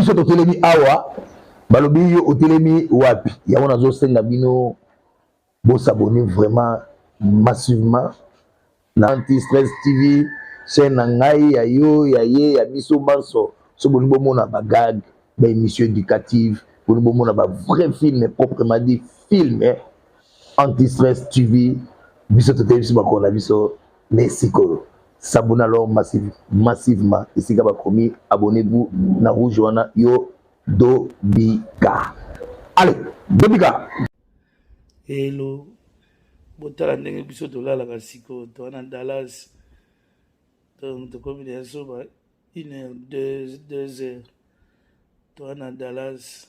Biso totelemi awa, balobi yo otelemi wapi? Yango nazosenga bino bosabone vraiment massivement na Anti Stress TV, chaîne na ngai ya yo ya ye ya biso banso. So bolingi bomona ba gag, ba émission éducative, bolingi bomona ba vrai film proprement dit film Anti Stress TV, biso totelemi biso bakolo na biso mais sikoyo s'abonner alors massivement esika bakomi abonnez-vous na rouge wana yo dobika. Allez, dobika. Hello, botala ndenge biso tolalaka sikoyo, toza na Dallas, donc tokomi deja so ba une heure deux, 2 heures, toza na Dallas,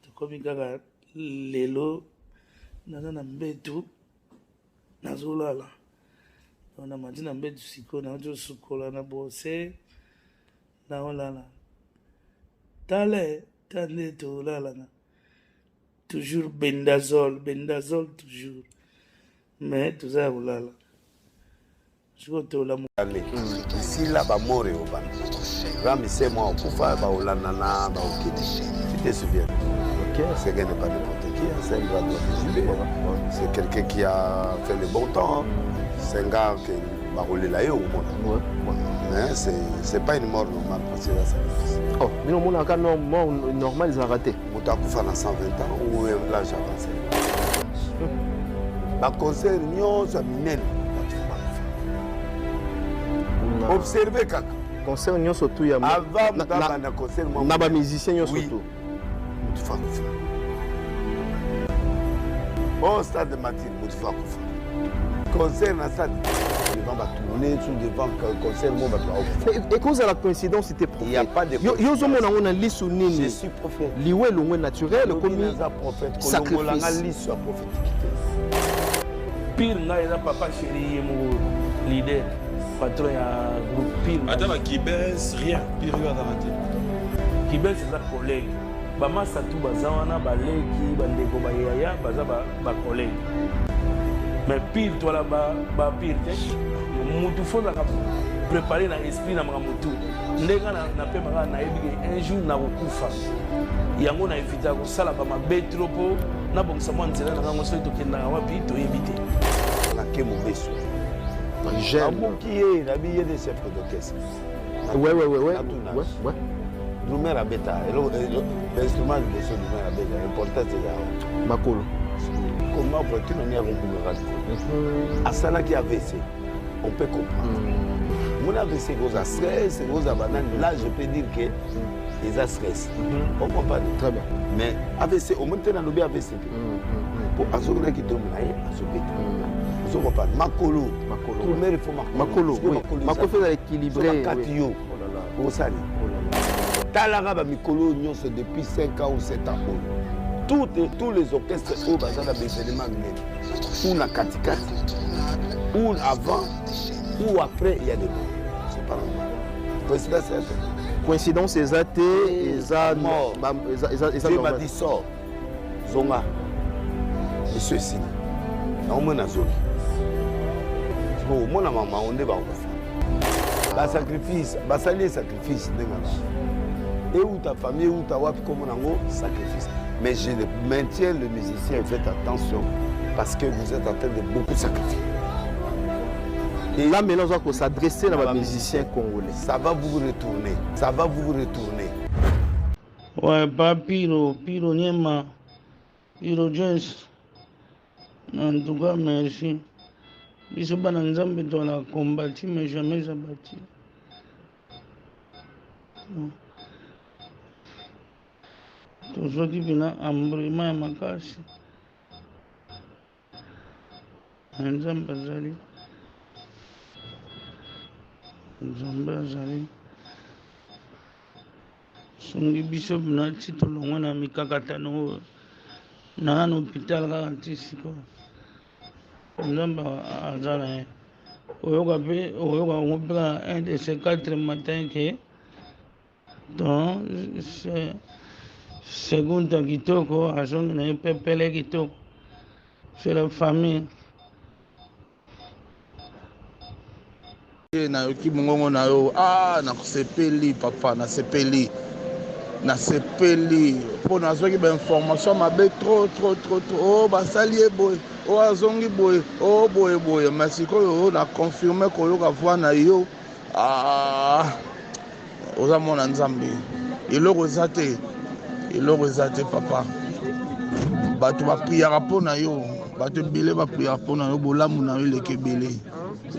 tokomi kaka lelo, naza na mbetu nazolala, donc namati na mbetu sikoyo, nauti osukola na brose, naolala, tala ta nde tolalaka. Toujours bendazole, bendazole toujours. Mais toza ya kolala. Sikoyo tolamu. Esila bamore obanda grand mise mwa okufa baolandana baokende. Tu te souviens? Ok. Ce gars n'est pas n'importe qui, hein, c'est un grand droit de. C'est quelqu'un qui a fait le bon temps, hein. C'est un gars que bakolela ye omona. Mais c'est pas une mort normale parce que eza sacrifice. Oh, bino omonaka mort normale ezalaka te. Moto akufa na 120 ans ou l'âge avancé. Baconcert nyonso ya minene bato bakufa. Observe kaka. Concert nyonso tu ya avant moto abanda concert moko na bamusicien nyonso Oui. tu. Moto fa kufa. Au stade de Martyrs, moto fa kufa. Concert na stade devant batourne sous devant concert mo bato baokufa. Ekozala coïncidence te. Il y a pas de Yo ozomona yango na lisu Je nini? suis prophète. Liwa elongwe naturel Lobi ekomi naza prophète, kolongolanga sacrifice. liso ya prophétique te. Pire ngai eza papa chéri ye moko leader patron ya groupe pire. Ata ba kibes rien, pire yo azalaka te. Kibes eza collègue, bamasa tu baza wana, baleki bandeko bayaya baza bacollègue, mais pire twala bapire te. Mutu fo ozalaka préparé na esprit na makambo tu ndenge nga napemaka, nayebi ke un jour nakokufa, yango na evitaka kosala bamabe trop mpo nabongisa mwa nzela na ngango. Soki tokendaka wapi toyebi te. Nake mobeso. Jeune. Nabuki ye, nabi ye nde chef d'orchestre. Ouais. Natuna. Ouais. Drummer abeta instrument liboso, drummer abeta importance eza awa. Makolo. Comment voiture nani akobukaka likolo asalaki AVC, on peut comprendre. Mona AVC ekozala stress, ekozala banani. Là je peux dire que eza stress, on comprend. Très bien. Mais AVC omoni te, nalobi AVC te po azongelaki drum na ye azobeta, ozo comprendre? Makolo. Makolo. Drummer il faut makolo. Makolo. Sikoyo Oui. makolo Makolo ezala équilibré. bakati Oui. yo. Oh là là. Osali. Oh là là. Talaka bamikolo oyo nyonso depuis 5 ans ou 7 ans oyo, tous les orchestres oyo baza na baévénement minene ou na katikati ou avant ou après, il y a des morts. C'est pas normal, coïncidence ya te. Coïncidence eza te, eza Mort. Eza Dieu m'a normal. dit sort, zonga, miso esili naomona, nazongi sikoyo omona mama o nde bakokufa. Basacrifice basali ye sacrifice ndenge wana euta famille euta wapi komona yango sacrifice. Mais je maintiens le musicien, faites attention parce que vous êtes en train de beaucoup sacrifier. Et là maintenant oza kosadresse na bamusicien congolais. Ça va vous retourner, ça va vous retourner. Ouais, pas Piro, Piro Niema, Piro Jones. En tout cas, merci. Biso bana Nzambe tola combattu mais jamais abattu. Tozwaki mpena embrema ya makasi. Nzambe azali, Nzambe azali songi biso mpena ti tolongwe na mikakatano oyo naa na hôpital kaka ti sikoyo. Nzambe aza na ye. Oyoka mpe oyoka yango mpe kaka un de ces quatre matin ke donc seconde kitoko azongi na ye pepele kitoko, c'est la famille. Nayoki mongongo na yo, ah, nasepeli papa, nasepeli. Nasepeli mpo nazwaki bainformation mabe trop trop trop trop. Oh, basali ye boye, oh, azongi boye, oh, boye boye. Mais sikoyo na confirme koyoka voix na yo. Ah, oza mwana Nzambe. Eloko eza te, eloko eza te papa. Bato bapriaka mpo na yo, bato ebele bapriaka mpo na yo, bolamu na yo eleki ebele.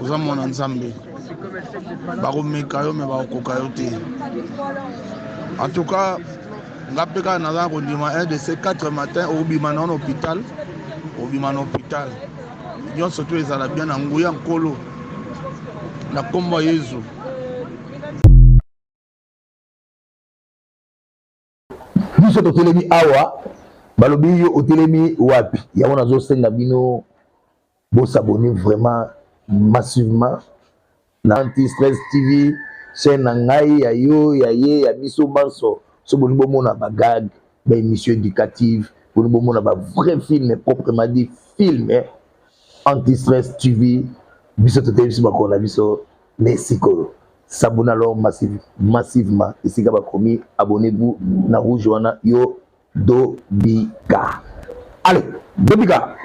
Oza mwana Nzambe, bakomeka yo me bakokoka yo te. En tout cas nga mpe kaka naza kondima 1 de ces 4 matin obima na hôpital, obima na hôpital nyonso to ezala bien na nguya Nkolo na nkombo ya Yezu. Biso totelemi awa, balobi yo otelemi wapi? Yango nazosenga bino bosabonner vraiment massivement na Anti Stress TV, chaîne na ngai, ya yo, ya ye, ya biso banso. So bolingi bomona bagag, baémission éducative, bolingi bomona bavrai film proprement dit, film Anti Stress TV, biso totelemi biso makolo na biso. Mais sikoyo s'abonner alors massivement esika bakomi abonnez-vous na rouge wana, yo dobika, allez dobika.